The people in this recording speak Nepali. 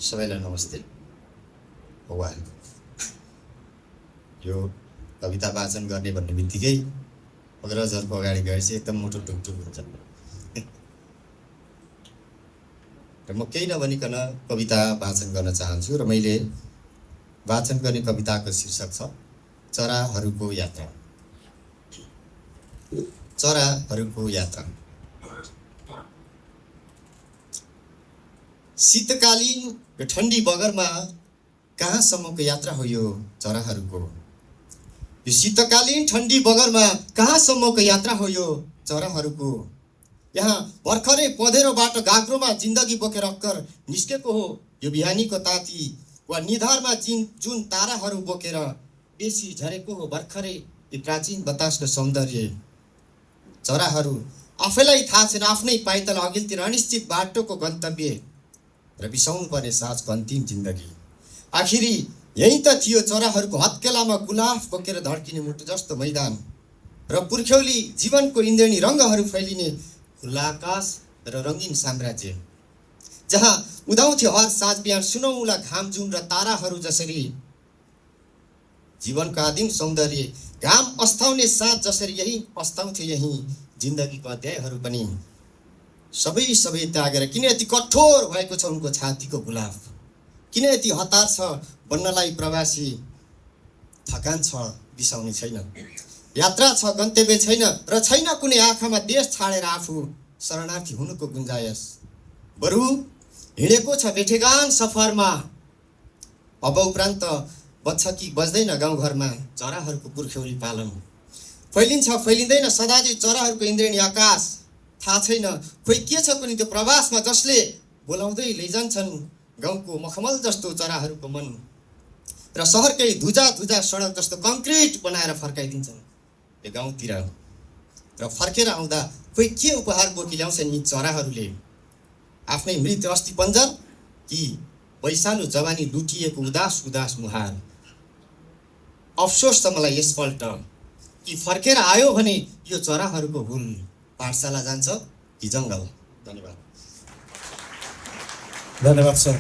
सबैलाई नमस्ते। भगवान यो कविता वाचन गर्ने भन्ने बित्तिकै 15 हजारको अगाडि गएपछि एकदम मुटु टुकटुक हुन्छ र म केही नभनिकन कविता वाचन गर्न चाहन्छु र मैले वाचन गर्ने कविताको शीर्षक छ चराहरूको यात्रा। चराहरूको यात्रा। शीतकालीन र ठन्डी बगरमा कहाँसम्मको यात्रा हो यो चराहरूको। यो शीतकालीन ठन्डी बगरमा कहाँसम्मको यात्रा हो यो चराहरूको। यहाँ भर्खरै पँधेरोबाट गाग्रोमा जिन्दगी बोकेर अक्कर निस्केको हो यो बिहानीको ताती, वा निधारमा जुन ताराहरू बोकेर बेसी झरेको हो भर्खरै यो प्राचीन बतासको सौन्दर्य। चराहरू आफैलाई थाहा छैन आफ्नै पाइतल अघिल्तिर अनिश्चित बाटोको गन्तव्य र बिसाउनु पर्ने साँझको अन्तिम जिन्दगी। आखिरी यही त थियो चराहरूको हत्केलामा गुलाफ बोकेर धड्किने मुटु जस्तो मैदान र पुर्ख्यौली जीवनको इन्द्रेणी रङ्गहरू फैलिने खुल्ला आकाश र रङ्गीन साम्राज्य, जहाँ उदाउँथ्यो हर साँझ बिहान सुनौला घामजुन र ताराहरू जसरी। जीवनको आदिम सौन्दर्य घाम अस्ताउने साँझ जसरी यही अस्ताउँथ्यो यही जिन्दगीको अध्यायहरू पनि। सबै त्यागेर किन यति कठोर भएको छ उनको छातीको गुलाफ, किन यति हतार छ बन्नलाई प्रवासी। थकान छ बिसाउने छैन, यात्रा छ गन्तव्य छैन र छैन कुनै आँखामा देश छाडेर आफू शरणार्थी हुनुको गुन्जायस। बरु हिँडेको छ बेठेगान सफरमा, अब उपरान्त बज्छ कि बज्दैन गाउँघरमा चराहरूको पुर्ख्यौली पालन। फैलिन्छ फैलिँदैन सदाझै चराहरूको इन्द्रेणी आकाश, थाहा छैन खोइ के छ कुनै त्यो प्रवासमा जसले बोलाउँदै लैजान्छन् गाउँको मखमल जस्तो चराहरूको मन र सहरकै धुजा सडक जस्तो कङ्क्रिट बनाएर फर्काइदिन्छन् यो गाउँतिर। र फर्केर आउँदा खोइ के उपहार बोकी ल्याउँछन् यी चराहरूले। आफ्नै मृत अस्थिपञ्जर कि वैशालु जवानी लुटिएको उदास मुहार। अफसोस छ मलाई यसपल्ट कि फर्केर आयो भने यो चराहरूको हुल पाठशाला जान्छ कि जङ्गल। धन्यवाद। धन्यवाद सर।